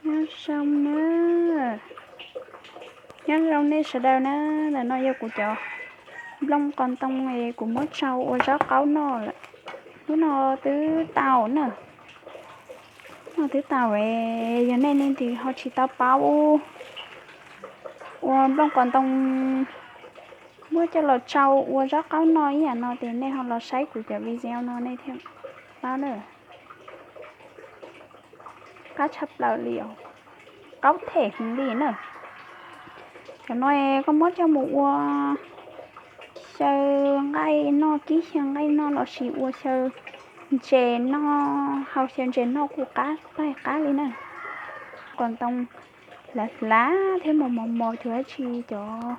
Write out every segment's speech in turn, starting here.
Nyob zoo na, nyob zoo nej sawv daws na. Ntawm no yog kuv cov nplooj qos ntoo es kuv muab tsau ua zaub qaub noj lawm. Lub no twb tau na, no twb tau es yog nej leej twg ho tsis tau paub ua nplooj qos ntoo, muab coj los tsau ua zaub qaub noj ib yam no ces nej ho los saib kuv cov video no nej thiaj paub na. Qab tshaj plaws li os, qaub them heev li na. Cov no koj muab coj mus ua xyaw nqaij noj, kib xyaw nqaij noj lossis ua xyaw ntses noj, hau xyaw ntses noj kuj qab, pab qab li na. Qos ntoo hlav hlav thiab mos mos mos, cuag dab tsi cov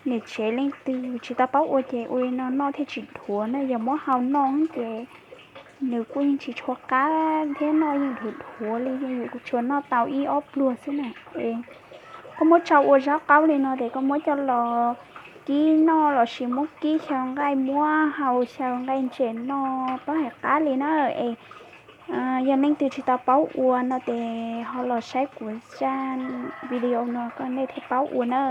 niam tsev leej twg tsis tau paub ua ces ua li no noj thiaj tsis dhuav na. Yog muab hau noj ces nws kuj yeej tsis tshua qab thiab noj yeej dhuav dhuav li, yeej yuav tsuas noj tau ib ob pluag xwb na. Es koj muab tsau ua zaub qaub li no ces koj muab coj los kib noj lossis muab kib xyaw nqaij, muab hau xyaw nqaij ntses noj pab hais qab li na. Es yog leej twg tsis tau paub ua no ces ho los saib kuv zaj video no koj nej thiaj paub ua na.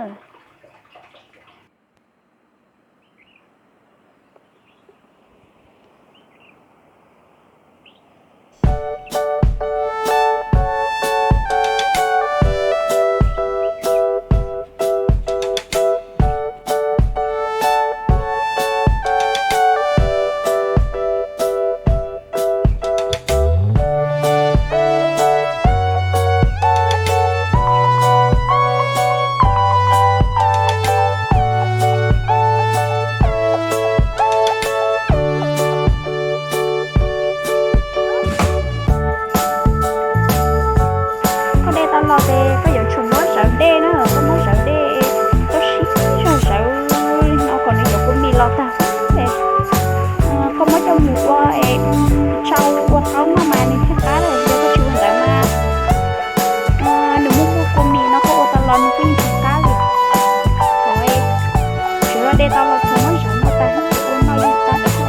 Koj de tau los ces koj yuav tsum muab zawv dej na, koj muab zawv dej, koj siv zog zawv no kom nws cov kua mis los tag. Koj muab coj mus ua es tsau ua qaub noj mas nws thiaj qab lawm, yog koj tsis ua ntawd mas nws muaj muaj kua mis no koj ua tau los nws kuj tsis qab li. Tsuas yog de tau los txog muab zawv noj tag, ua noj yeej qab tshaj li.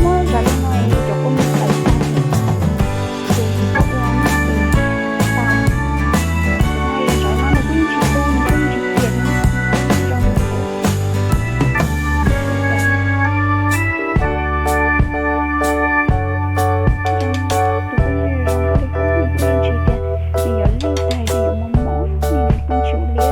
Muab zawv li no es cov kua mis tawm tag, ces koj ua noj ces tau. Zaum no nws kuj yeej tsis tu, nws kuj yeej tsis tiam, zoo li tus kuj yeej zoo li, nws kuj yeej tsis tias nws yuav lwj tag, nws yuav mos mos, nws kuj tsis ua li.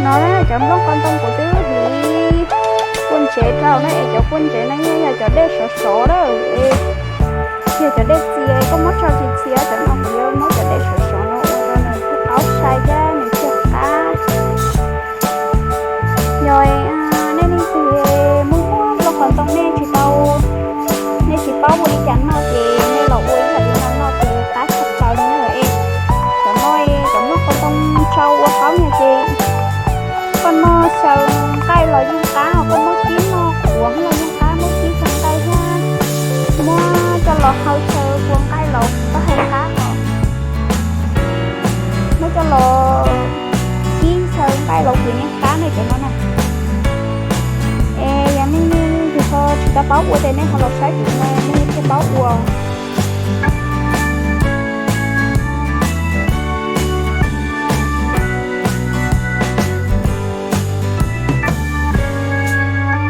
No cov nplooj qos ntoo kuv twb hliv kua ntsev rau na, es cov kua ntsev no yeej yog cov dej sov sov lawm es, yog Cov paub ua ces nej ho los saib kuv no nej thiaj paub ua.